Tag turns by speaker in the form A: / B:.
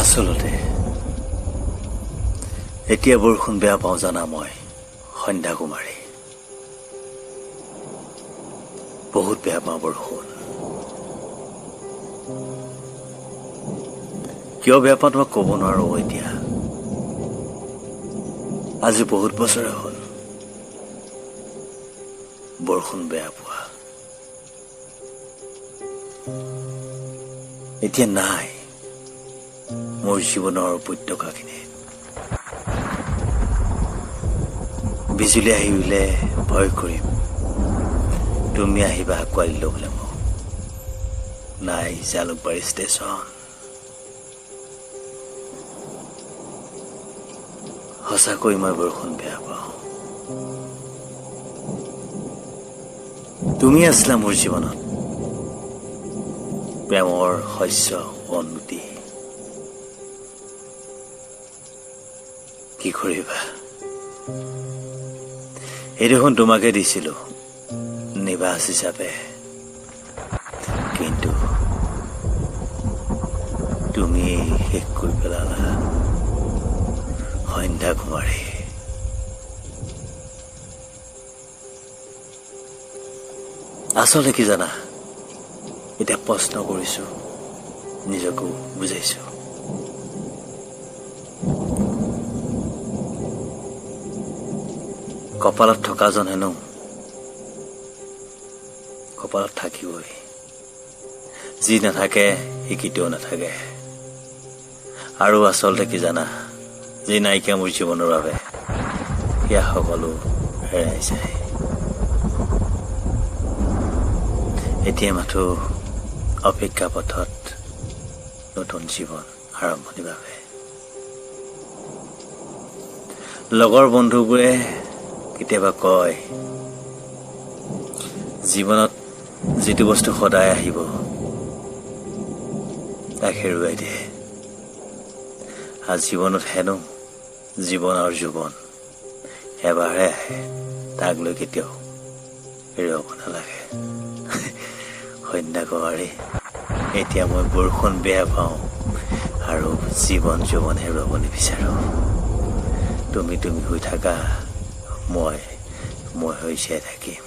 A: আচলতে এতিয়া বৰষুণ বেয়া পাওঁ জানা মই, সন্ধ্যা কুমাৰী। বহুত বেয়া পাওঁ বৰষুণ। কিয় বেয়া পাওঁ তোমাক ক'ব নোৱাৰো এতিয়া। আজি বহুত বছৰে হ'ল বৰষুণ বেয়া পোৱা। এতিয়া নাই মোৰ জীৱনৰ উপত্যকাখিনিত। বিজুলী আহিলে ভয় কৰিম, তুমি আহিবা আঁকোৱালি ল'বলৈ মোক। নাই জালুকবাৰী ষ্টেচন। সঁচাকৈ মই বৰষুণ বেয়া পাওঁ। তুমি আছিলা মোৰ জীৱনত প্ৰেমৰ শস্য উন্নতি। কি কৰিবা, এই দেখোন তোমাকে দিছিলো নিবাস হিচাপে, কিন্তু তুমি শেষ কৰি পেলালা সন্ধ্যা কুমাৰী। আচলতে কি জানা, এতিয়া প্ৰশ্ন কৰিছো, নিজকো বুজাইছো, কপালত থকাজন হেনো কপালত থাকিবই, যি নাথাকে সি কেতিয়াও নাথাকে। আৰু আচলতে কি জানা, যি নাইকিয়া মোৰ জীৱনৰ বাবে সেয়া সকলো হেৰাই যায়। এতিয়া মাথো অপেক্ষা পথত নতুন জীৱন আৰম্ভণিৰ বাবে। লগৰ বন্ধুবোৰে কেতিয়াবা কয়, জীৱনত যিটো বস্তু সদায় আহিব তাক হেৰুৱাই দে। আৰু জীৱনত হেনো জীৱন আৰু যৌৱন এবাৰহে আহে, তাক লৈ কেতিয়াও হেৰুৱাব নালাগে। সন্ধ্যা কুমাৰী, এতিয়া মই বৰষুণ বেয়া পাওঁ আৰু জীৱন যৌৱন হেৰুৱাব নিবিচাৰোঁ। তুমি তুমি হৈ থাকা, মই মই হৈ জীয়াই থাকিম।